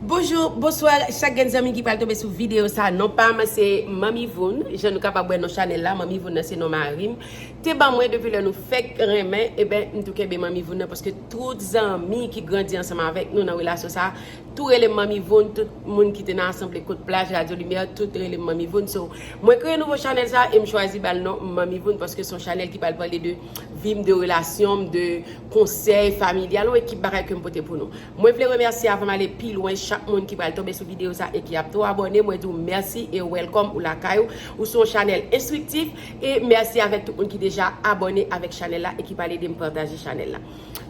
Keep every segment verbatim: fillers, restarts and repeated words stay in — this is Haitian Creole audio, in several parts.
Bonjou, bonswa, chak grenn zanmi ki pral tonbe sou videyo sa. Non pa m, se Manmi Voun. Jan nou kapab wè non chanèl la, Manmi Voun nan se non mari m te ban mwen depi lè nou fèk renmen. Eben, m tou kenbe Manmi Voun nan paske tout zanmi ki grandi ansanm avèk nou nan relasyon sa, tou rele m Manmi Voun, tout moun ki te nan asanble kot plaj, Radyo Limyè, tout rele m Manmi Voun. So, mwen kreye nouvo chanèl sa e m chwazi ba l non Manmi Voun paske se yon chanèl ki pral pale de vi m, de relasyon m, de konsèy familyal, yon ekip bagay ke m pote pou nou. Mwen vle remèsye avan m ale pi lwen chak moun ki pral tonbe sou videyo sa e ki ap tou abòne. Mwen di w mèsi e welcome ou lakay ou. Ou se yon chanèl enstriktif e mèsi avèk tout moun ki deja abòne avèk chanèl la e ki pral ede m pataje chanèl la.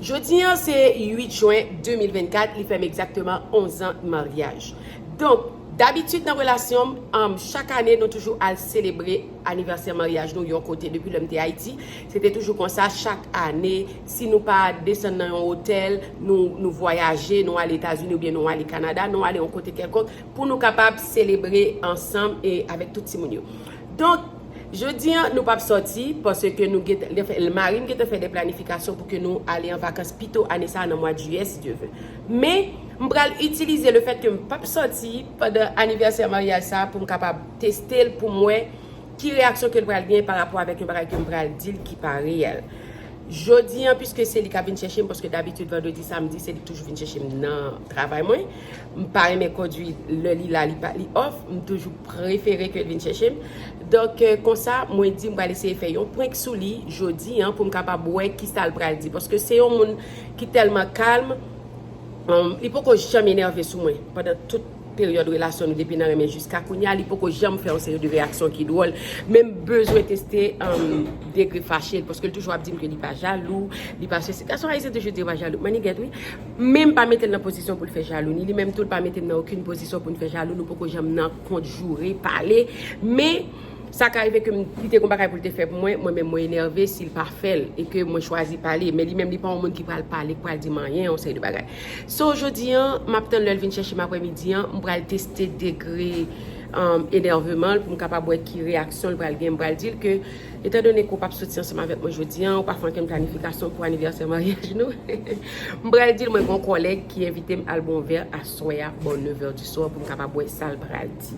Jodi an se uit jen de mil vennkat, li fè m egzakteman onz an maryaj. Donk, dabitid nan relasyon m, um, chak ane nou toujou al selebre anivèsè maryaj nou yon kote. Depi lè m te Ayiti, se te toujou konsa chak ane. Si nou pa desann nan yon otèl, nou, nou vwayaje, nou ale Etazini oubyen nou ale Kanada, nou ale yon kote kèlkonk pou nou kapab selebre ansanm e avèk tout timoun yo. Donk, jodi an, nou p ap sòti paske nou gentan, mari m gentan fè de planifikasyon pou ke nou ale an vakans pito ane sa a nan mwa jiyè, si Dye vle. Men, m pral itilize le fèt ke m p ap sòti pandan anivèsè maryaj sa a pou m kapab teste l, pou m wè ki reyaksyon ke l pral gen pa rapò avèk yon bagay ke m pral di l ki pa reyèl. Jodi an, piske se li k ap vin chèche m, paske dabitid vandredi, samdi, se li k toujou vin chèche m nan travay mwen. M pa renmen kondwi lè li la, li pa, li off. M toujou prefere ke l vin chèche m. Donk, eh, konsa, mwen di m pral eseye fè yon prank sou li jodi an pou m kapab wè kisa l pral di. Paske se yon moun ki tèlman kalm, um, li poko janm enève sou mwen pandan tout peryòd relasyon nou depi nan renmen jiska kounye a, li poko janm fè yon seri de reyaksyon ki dwòl. Men m bezwen teste, um, degre fache l, paske l toujou ap di m ke li pa jalou, li pa sesi. Gason ayisyen toujou di yo pa jalou. Mannigèt, wi. Men m pa mete l nan pozisyon pou l fè jalou, ni li menm tou l pa mete m nan okenn pozisyon pou n fè jalou. Nou poko janm nan kont, joure, pale. Men, sa ka rive ke m, li te gon bagay pou l te fè pou mwen, mwen menm mwen enève si l pa fè l, e ke mwen chwazi pale. Men li menm, li pa yon moun ki pral pale, ki pral di m anyen, yon seri de bagay. So, jodi an, m ap tann lè l vin chèche m aprèmidi an, m pral teste degre, um, enèveman l pou m kapab wè ki reyaksyon l pral gen. M pral di l ke, etandone ke w p ap soti ansanm avèk mwen jodi an, ou pa fè ankenn planifikasyon pou anivèsè maryaj nou, m pral di l mwen gen yon kòlèg ki envite m al bwè yon vè aswè a bò nèf è di swa pou m kapab wè sa l pral di.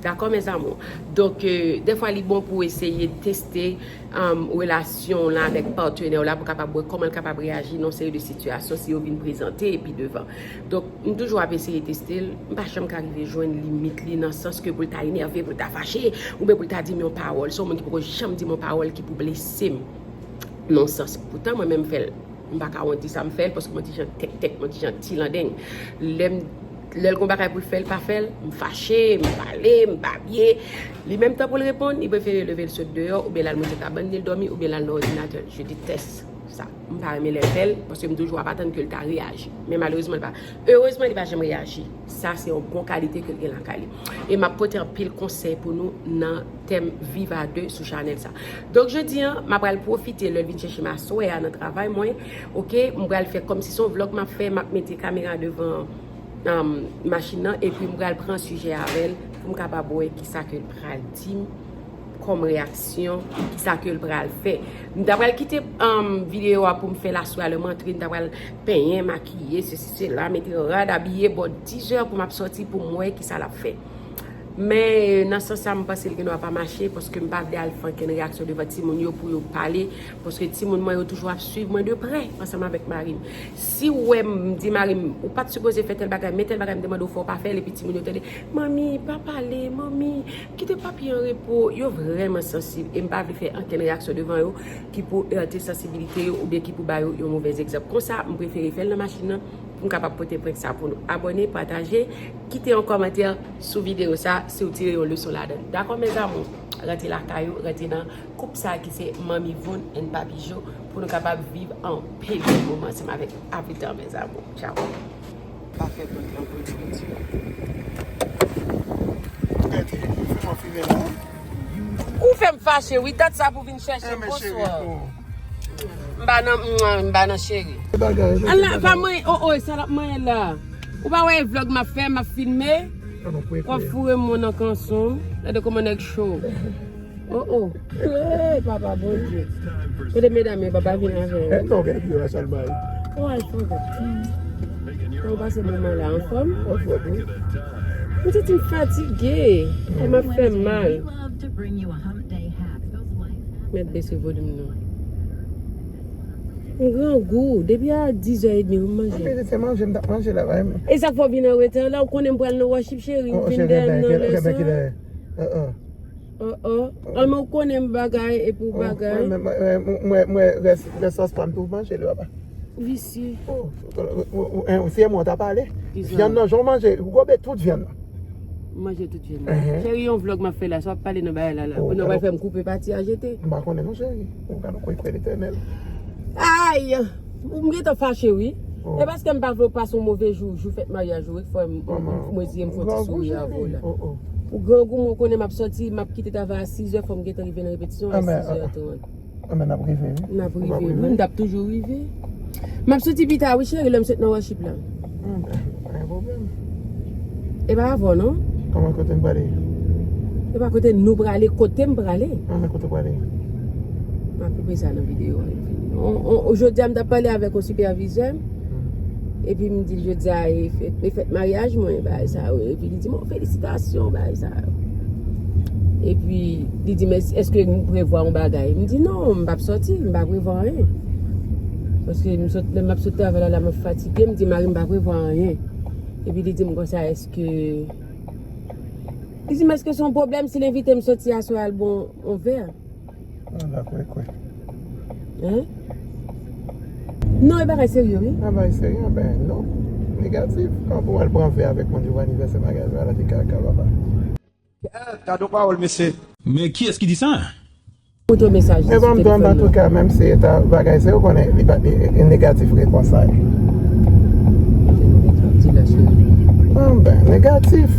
Dakò, mes amours? Donk, euh, dèfwa li bon pou w eseye teste, um, relasyon w lan avèk patnè w la pou w kapab wè kòman l kapab reyaji nan yon seri de sitiyasyon si yo vin prezante epi devan. Donk, m toujou ap eseye teste l. M pa janm ka rive jwenn limit li nan sans ke pou l ta enève, pou l ta fache, oubyen pou l ta di m yon pawòl. Se yon moun ki poko janm di m yon pawòl ki pou blese m nan yon sans. Poutan, mwen menm m fè l. M pa ka wont di sa m fè l, paske m yon ti jan tèktèk, m yon ti jan tilandeng. Lè m, lè l gon bagay pou l fè, l pa fè l, m fache, m pale, m babye. Li menm, tan pou l reponn, li prefere leve l sot deyò, oubyen l al monte kabann li, l dòmi, oubyen l al nan òdinatè l. Je déteste sa. M pa renmen lè l fè l, paske m toujou ap atann ke l ta reyaji. Men malerezman, li pa. Erezman, li pa janm reyaji. Sa se yon bon kalite ke l gen lakay li. E m ap pote anpil konsèy pou nou nan tèm Viv a de sou chanèl sa. Donk, jodi an, m ap pral pwofite lè l vin chèche m aswè a nan travay mwen. Oke, m pral fè kòmsi se yon vlòg m ap fè, m ap mete kamera devan, um, machin nan, epi m pral pran sijè avè l pou m kapab wè kisa ke l pral di m kòm reyaksyon, kisa ke l pral fè. M ta pral kite, um, videyo a pou m fè l aswè a lè m antre, m ta pral penyen, makiye, sesi, sela, mete rad, abiye, bò diz è pou m ap sòti pou m wè kisa l ap fè. Men, nan sans sa, m panse l gendwa pa mache, paske m pa vle al fè ankenn reyaksyon devan timoun yo pou yo pale, paske timoun mwen yo toujou ap swiv mwen de prè, ansanm avèk mari m. Si w wè m di mari m, ou pa t sipoze fè tèl bagay, men tèl bagay m te mande w fè, w pa fè l, epi timoun yo tande, "Manmi, pa pale, manmi, kite papi an repo." Yo vrèman sansib, e m pa vle fè ankenn reyaksyon devan yo ki pou erte sansibilite yo oubyen ki pou ba yo yon movèz egzanp. Konsa, m prefere fè l nan machin nan pou m kapab pote prank sa pou nou. Abòne, pataje, kite yon kòmantè sou videyo sa si w tire yon leson ladan l. Dakò, mes amours? Rantre lakay ou, rantre nan koup sa ki se Manmi Voun and Papi Jo pou nou kapab viv anpil bon moman ansanm avèk avitan, mes amours. Tchao. Pa fè prank lan pou nou, ti. Gade, ou fè m anfime la. Ou fè m fache, wi. Dat sa pou vin chèche m, bonswa. M pa nan, m pa nan cheri. Ala, pa manyen, oh, oh, sa l ap manyen la. Ou pa wè vlòg m ap fè, m ap filme? W ap foure m nan kanson. Gade kòman nèg cho. Oh, oh. Hey, papa Bondye. Kote medam yo, papa vin avè yo. Eh, non, gen vye la, sa l bay. Oh, I forgot. Ou pase moman la anfòm? Anfòm, wi. M santi m fatige. Kò m ap fè m mal. Mèt bese volim nan. M grangou. Depi a dizè edmi, m manje. Anpil se manje, m t ap manje la, bay. E sa k fè w vin an reta la, ou konnen m pral nan worship, cheri, ou vin dèyè m nan lè sa. Oh, oh. Alman, ou konnen m bagay, epi w bagay. Mwen, mwen, mwen, rès, rès sòs pa m tou manje li, papa. Visye. Oh, ou, ou, ou, ou, se mwen w ta pale. Vyann nan, jan w manje, ou gobe tout vyann nan. M manje tout vyann nan. Cheri, yon vlog m ap fè la, sa w ap pale nan bagay la, la. Ou nan pral fè m koupe pati a jete. M pa konnen non, cheri. Ou ka nan kwè, kwè Letènèl. Ay! M gentan fache, wi. E paske m pa vle w pase yon move jou, jou fèt maryaj ou, wi, k fè m, m, m, mwen di m fè yon ti souri avè w la. Ou grangou, mwen konnen m ap sòti, m ap kite travay a sizè, fò m gentan rive nan repetisyon a sizè trant. Anben, n ap rive, wi. N ap rive, wi. M t ap toujou rive. M ap soti pita, wi, cheri, lè m sot nan worship la. Anben, pa gen pwoblèm. E pa avè w, non? Kòman, kote m prale? E pa kote nou prale, kote m prale. Anben, kote w prale? M ap koupe sa nan videyo a, epi. On, on, jodi a, m t ap pale avèk yon sipèvizè. Epi m di l jodi a e fèt, e fèt maryaj mwen, bagay sa yo. Epi li di m, "Oh, felisitasyon," bagay sa yo. Epi li di m, "Èske m prevwa yon bagay?" M di, "Non, m p ap sòti, m pa prevwa anyen." Paske m sot, lè m ap sot travay la, la m ap fatige, m di, "Mari, m pa prevwa anyen." Epi li di m konsa, "Èske," li di m, "Èske se yon pwoblèm si l envite m soti aswè al bwè yon vè?" Ala kwèkwè. Hein? Non, e bagay serye, wi. A, bagay serye, ben non. Negatif. Kòman pou w al pran vè avèk moun jou anivèsè maryaj la, la te kaka, papa. Kèl kado pawòl, mesye. Men kiyès ki di sa? Foto mesaj li sou telefòn nan. Antouka, menm si e ta bagay serye, ou konnen li pa, li, li negatif repons la. Di la, cheri. Anben, negatif.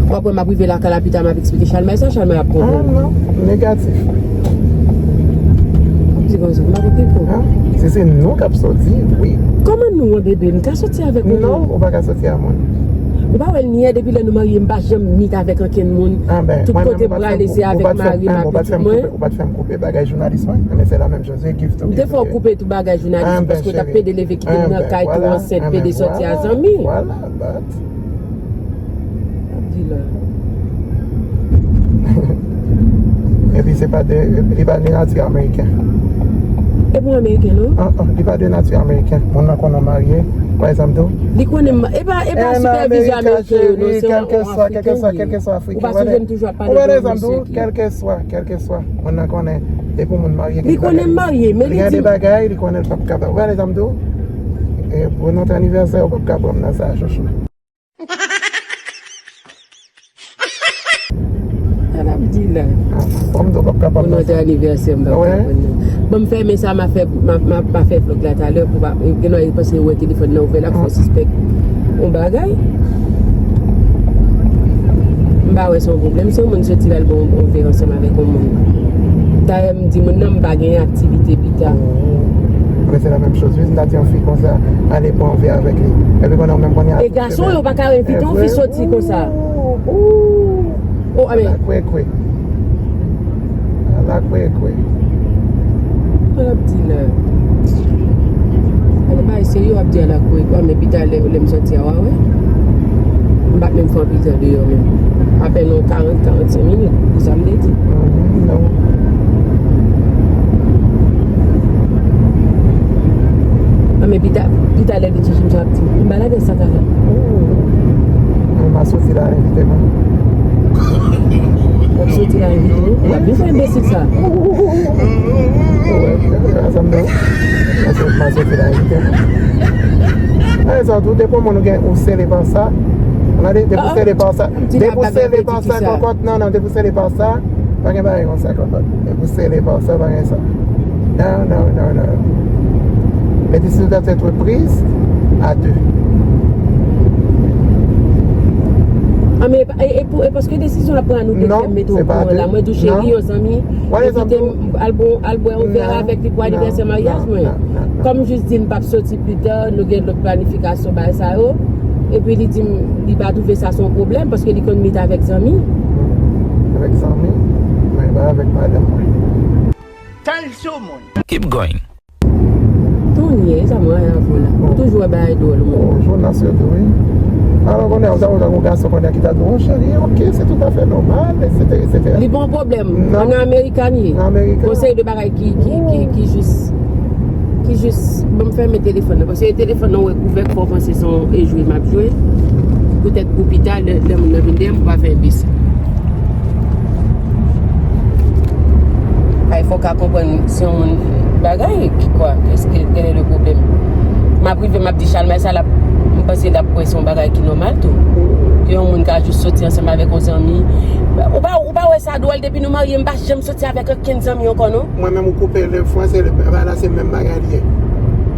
W ap wè m ap rive lakay la pita, m ap eksplike Chalmay sa, Chalmay ap konprann. Ah, non, negatif. Di konsa, m ap okipe w. Si se nou k ap soti, wi. Kòman nou an, bebe? M ka soti avèk ou? Non, ou pa ka soti a moun. Ou pa wè l nyè depi lè nou marye, m pa janm meet avèk ankenn moun. Tout kote m prale, se avèk mari m ak pitit mwen. Ou pa t fè m koupe bagay jounalis mwen, men se la menm chose, give to give. M te fè w koupe tou bagay jounalis, paske w t ap pede leve kite m nan kay tou ansent, pede sòti a zanmi. Vwala, but. Ap di la. Epi se pa de, li pa de nati ameriken. E pou ameriken, non? An, an, li pa de nati ameriken. Moun nan konnen w marye, pa egzanp tou. Li konnen m, e pa, e pa sipèvizè ameriken yo, non, se yon Afriken li ye. Ou pa sonje m toujou ap pale de yon mesye ki. Kèlkeswa, kèlkeswa, moun nan konnen, depi moun marye, li konnen m marye, men li di m. Li gen de bagay, li konnen l p ap kapab. Ou wè, egzanp tou, e, pou nòt anivèsè, ou p ap ka pran m nan sa, chouchou. Sa l ap di la? Pou nòt anivèsè, m p ap ka konn non. Ban m fèmen sa, m a fè, m a, m a, m a fè vlog la talè pou pa, gen lè yo panse yo wè telefòn nan ouvè la, k fè w sispèk yon bagay. M pa wè se yon pwoblèm. Si yon moun soti l al bwè yon, yon vè ansanm avèk yon moun. Dayè, m di moun nan m pa gen aktivite pita. Men se la menm chose, wi, si m ta di yon fi konsa, ale pran yon vè avèk li. Epi konnen w menm konnen. E gason yo pa ka envite yon fi soti konsa. Oh, amen. Ala kwèkwè. Ala kwèkwè. Sa l ap di la? Gade bagay serye w ap di ala kwèkwè, men pita lè, lè m sòti a, w a wè. M pa t menm fè anpil tan deyò menm. Apèn yon karant, karannsenk minit, pou sa m te di. Mhm, non. Nan men pita, pita lè li di, m ap di, m pa lage sa kaka. Mwen m a soti la, envite mwen. W ap soti la, envite mwen? W ap vin fè enbesil sa. Wè, sa m di w. M a soti la, envite mwen. E sa tou, depi moun ou gen, ou sele pa sa. Gade, depi ou sele pa sa. Depi ou sele pa sa, kòkòt, non, non, depi ou sele pa sa. Pa gen bagay konsa, kòkòt. Depi w sele pa sa, pa gen sa. Non, non, non, non. Les décisions doivent être prises à deux. Ah, men e, e, e pou, e paske desizyon ap pran nou de fè m mete w okouran la. Mwen di w cheri, yon zanmi envite m al bwè, al bwè yon vè avèk li pou anivèsè maryaj mwen. Kòm m jis di m p ap soti pita, nou gen lòt planifikasyon bagay sa yo. Epi li di m li pa twouve sa se yon pwoblèm paske li konn meet avèk zanmi. Avèk zanmi, men pa avèk madanm mwen. Tell someone. Keep going. Tou Moun ye, sa mwen avè w la. Ou toujou wè bagay dwòl, ou menm. Oh, Jonas yo tou, wi. Alò, konnen, ou ta wè yon gason konnen ki ta di, oh, cheri, ok, se toutafè nòmal, etsetera, etsetera. Li pa yon pwoblèm. Non. An Amerika li ye. An Amerika. Gon seri de bagay ki, ki, ki, ki jis, ki jis, ban m fèmen telefòn nan, paske telefòn nan, ou wè kouvèk, fò w panse se yon jwe m ap jwe. Poutèt pou pita, lè, lè moun nan vin dèyè m, pou pa fè enbesil. Ay, fò w ka konprann, se yon moun bagay, ki kwa, kèske, kèl e le pwoblèm? M ap rive, m ap di Chalmay sa, l ap, m panse l ap kwè se yon bagay ki nòmal tou. Ke yon moun ka jis soti ansanm avèk yon zanmi. Ou pa, ou pa wè sa dwòl, depi nou marye, m pa janm soti avèk okenn zanmi ankò, non. Mwen menm ou koupe le fwa, se le, la, se menm bagay li ye.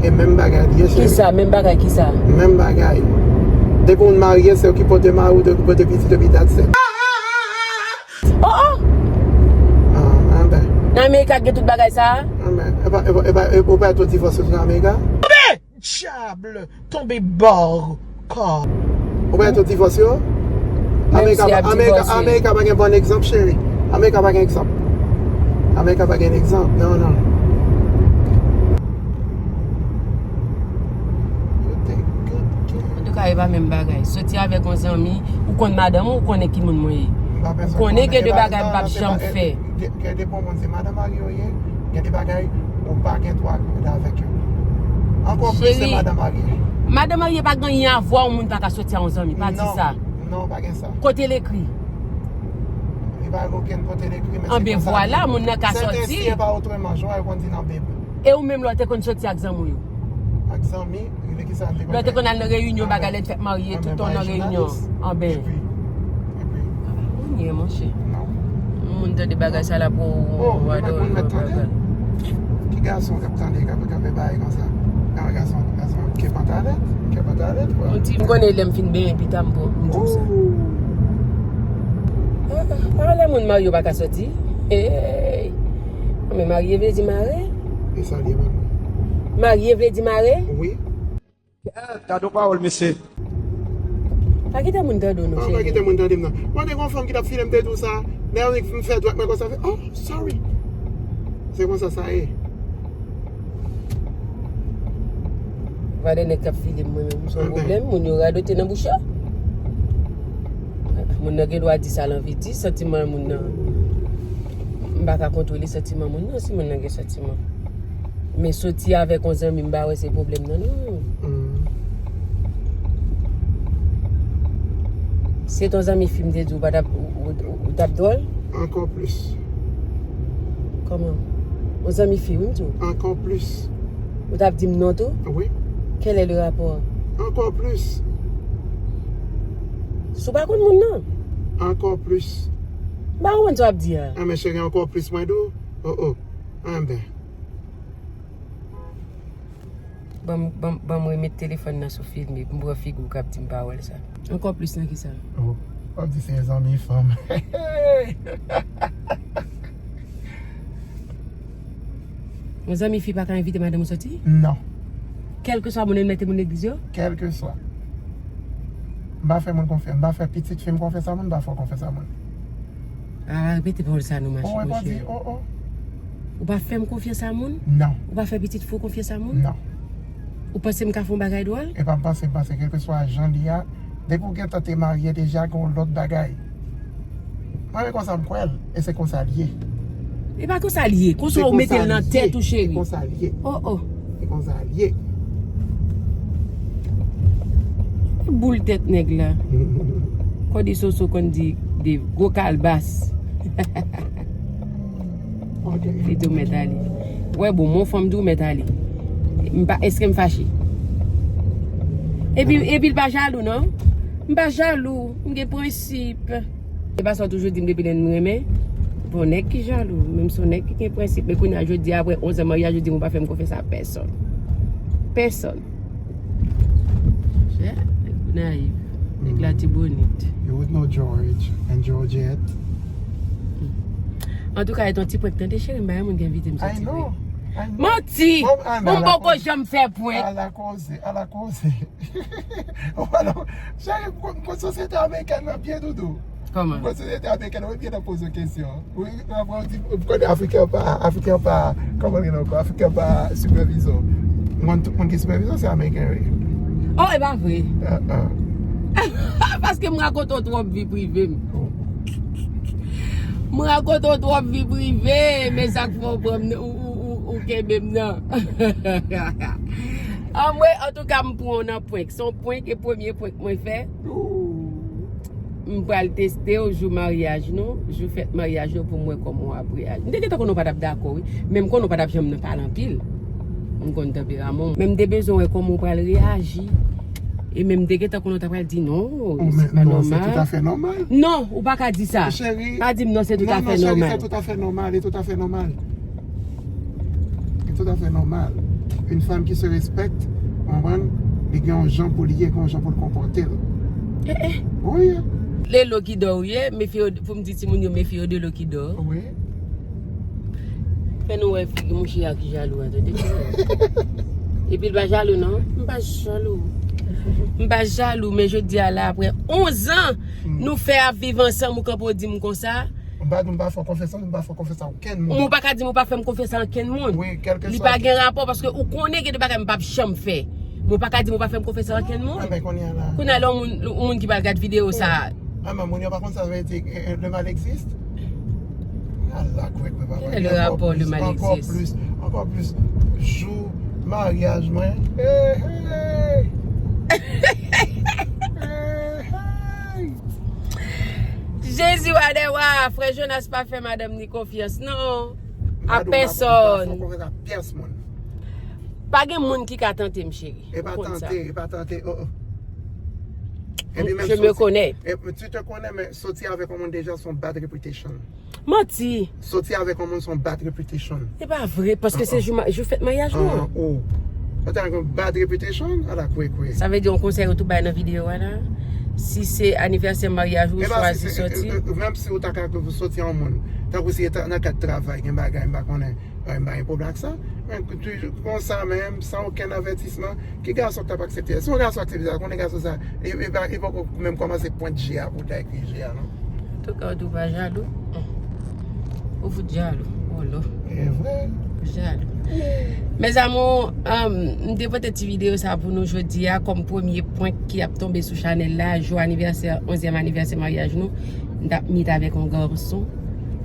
E menm bagay li ye, cheri. Kisa? Menm bagay kisa? Menm bagay. Depi w marye, se ou ki pote mari w, ou ki pote pitit, epi that's it. Oh, oh! Ah, ah, ben. Nan Amerika gen tout bagay sa a? Ah, ben, e pa, e pa, e pa, e, ou pa tou divòse sou Amerika? Diable! Tonbe bò kò. Ou pa tou divòse yo? Menm Amerika si y ap Amerika, divòse. Amerika pa gen bon egzanp, cheri. Amerika pa gen egzanp. Amerika pa gen egzanp. Non, non. Antouka, e pa menm bagay. Soti avèk yon zanmi, ou konn madanm ou, ou konnen ki moun mwen ye. Ou konnen gen de bagay m p ap janm fè. Gen, gen de bon moun, se madan mari yo ye, gen de bagay ou pa gen dwa rete avèk yo. Ankò plis se madan mari ye. Madan mari pa gen anyen a vwa yon moun pa ka soti a yon zanmi, pa di sa. Non, non, pa gen sa. Kote l ekri? Li pa gen okenn kote l ekri, men se konsa l ye. Anben vwala, moun nan ka soti. Sentensye pa otreman, jan yo konn di nan Bib. E ou menm lè w te konn soti ak zanmi w yo? Ak zanmi, rele ki sa m te konn fè? Lè w te konn al nan reyinyon, bagay lè t fèt marye, tout tan nan reyinyon. Anben. Epi, epi. Ou nye, monchè. Non. Moun tande bagay sa la pou ou, ou adore, ou bagay. Ki gason k ap tande, k ap, k ap fè bagay konsa? Gason, gason, ke pantalèt, ke pantalèt, bro. Yon ti, m konnen lè m fin benyen pita m pou, m di w sa. Ooh. Ah, ah, ah, lè moun marye yo pa ka soti. Hey. Men marye vle di mare. E sa l ye menm? Marye vle di mare? Wi. Gad yon pawòl, mesye. Pa kite moun tande w non, cheri. Pa kite moun tande m nan. Mwen te gon fanm ki t ap file m te di w sa. Lè annik m fè dwèt mwen konsa, fè, oh, sorry. Se konsa sa ye. Vale nèg k ap file m mwen menm, se yon pwoblèm. Moun yo radote nan bouch yo. Moun nan gen dwa di sa l anvi di, santiman moun nan. M pa ka kontwole santiman moun nan, si moun nan gen santiman. Men soti avèk yon zanmi, m pa wè se pwoblèm nan, non. Mm. Se t yon zanmi fi m te di w pa t ap, ou, ou, ou t ap dwòl? Ankò plis. Kòman? Yon zanmi fi, wi, m di w. Ankò plis. Ou t ap di m non tou? Wi. Quel est le rapport? Ankò plis. Si w pa konn moun nan? Ankò plis. M pa konprann sa w ap di a. Anben, cheri, ankò plis, mwen di w. Oh, oh. Anben. Ban m, ban m, ban m remèt telefòn nan sou filme pou m pran figi w k ap di m pawòl sa. Ankò plis nan kisa? Oh, w ap di se zanmi fanm. Yon zanmi fi pa ka envite madanm ou soti? Non. Kèlkeswa moun nan mete moun legliz yo? Kèlkeswa. M pa fè moun konfyans, m pa fè pitit fi m konfyans a moun, m pa fè w konfyans a moun. Ah, repete pawòl sa non, monchè. Oh, oh. Ou pa fè m konfyans a moun? Non. Ou pa fè pitit fi w konfyans a moun? Non. Ou panse m ka fè yon bagay dwòl? E pa m panse, m panse, kèlkeswa jan li a, depi w gentan te marye deja, gen yon lòt bagay. Mwen, men konsa m kwè l, e se konsa l ye. E pa konsa l ye, konsa w mete l nan tèt ou, cheri. Se konsa l ye. Oh, oh. Se konsa l ye. Boul tèt nèg la. Kòde soso konn di de gwo kalbas. Ok. Li di w mèt ale. Wè, bon, mon fanm di w mèt ale. M pa, èske m fache? Epi, epi l pa jalou, non? M pa jalou. M gen prensip. Se pa sa w toujou di m depi lè n renmen? Bon, nèg ki jalou, menm si w nèg ki gen prensip, men kounye a jodi a, apre onz an maryaj, ou di m ou pa fè m konfyans a pèsòn. Pèsòn. Chè, nèg ou nayiv. Nèg Latibonit. You would know George and Georgette. Antouka, e t yon ti prank, tande cheri, m pa renmen moun ki envite m soti vre. I know, I know. Manti! Bon, m poko janm fè prank. Ala koze, ala koze. Ou pa nan, cheri, m konn, m konn sosyete amerikèn nan byen doudou. Kòman? M konn sosyete amerikèn nan byen nan poze w kesyon. Wi, m konnen Afriken pa, Afriken pa, kòman l rele ankò? Afriken pa sipèvizè. M konn tout moun ki sipèvizè se ameriken yo ye. Oh, e pa vre. Ah, ah. Paske m rakonte w twòp vi prive m. Oh. M rakonte w twòp vi prive, men sa k fè w pran m nan, ou, ou, ou, ou kenbe m nan. Anmwe, antouka, m pran w nan prank. Se yon prank, e premye prank mwen fè. Ooh. M pral teste w jou maryaj nou, jou fèt maryaj nou pou m wè kòman w ap reyaji. M te gentan konnen w pa t ap dakò, wi. Men m konnen w pa t ap janm nan pale anpil. M konn tanperaman w. Men m te bezwen wè kòman w pral reyaji. E men m te gentan konnen w ta pral di non, Oh, se men pa non, se nòmal. Toutafè nòmal. Non, ou pa ka di sa. Cheri. Pa di m non, se Non, non, toutafè cheri, nòmal. Se toutafè nòmal, e toutafè nòmal. E toutafè nòmal. Yon fanm ki se respekte, konprann, li gen yon jan pou li ye, gen yon jan pou l konpòte l. Eh, eh. Wi. Le lokidò ou ye, mefye w, pou m di timoun yo mefye yo de lokidò. Wi. Fè nou wè figi mouche a ki jalou a, tande. Epi l pa jalou, non. M pa jalou. M pa jalou, men jodi a la, apre onz an, nou fè ap viv ansanm, ou kanpe w di m konsa. M pa di m pa fè w konfyans, m pa fè w konfyans a okenn moun. Ou pa ka di m ou pa fè m konfyans a okenn moun. Wi, kèlkeswa. Li pa gen rapò, paske ou konnen gen de bagay m p ap janm fè. Men ou pa ka di m ou pa fè m konfyans a okenn moun. Anben, kounye a la. Kounye a la, yon moun, yon moun ki pral gad videyo sa a. Anben, moun yo pa konn sa vle di, eh, eh, le mal existe. Ala kwèkwè, papa. Quel est le rapport, le mal existe? Ankò plis, ankò plis. Jou maryaj mwen. Hey, hey. Hey, hey. Jezi, wa dè wa, frè Jonas pa fè madanm ni konfyans, non. A pèsòn. Konfyans a pyès moun. Pa gen moun ki ka tante m, cheri. E pa Ou konn sa. Tante, e pa tante. Oh, oh. Je me connais. E, tu te connais, men soti avèk yon moun deja se yon bad reputation. Manti. Soti avèk yon moun se yon bad reputation. E pa vre, paske se jou, ma- jou fèt maryaj nou. Ah, oh. Ou ta gen bad reputation? Ala kwèkwè. Sa vle di yon konsèy ou tou bay nan videyo a la. Si se anivèsè maryaj ou, E pa chwazi si- soti. e, e, menm si ou ta ka soti yon moun, tankou si e ta- nan kad travay, gen bagay, m pa konnen, e, m pa gen pwoblèm ak sa. Men toujou konsa menm, san okenn avètisman, ki gason k t ap aksepte? Si yon gason aksepte sa, konnen gason sa, e, e pa, e poko menm kòmanse pwent je a pou ta ekri je a, non. Antouka, ou tou pa jalou. Ou fout jalou. Oh, lò. E vre. Jalou. Mes amours, um, m te pote ti videyo sa pou nou jodi a kòm premye prank ki ap tonbe sou chanèl la, jou anivèsè, onzyèm anivèsè maryaj nou. M t ap meet avèk yon gason,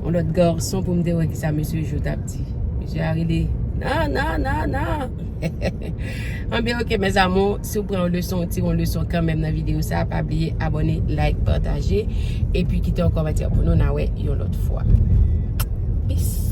yon lòt gason pou m te wè kisa mesye Jou t ap di. Mesye a rele, non, non, non, non. Anben, ok, mes amours, si w pran yon leson, w tire yon leson kanmenm nan videyo sa, pa bliye abòne, like, pataje, epi kite yon kòmantè pou nou, n a wè yon lòt fwa. Peace.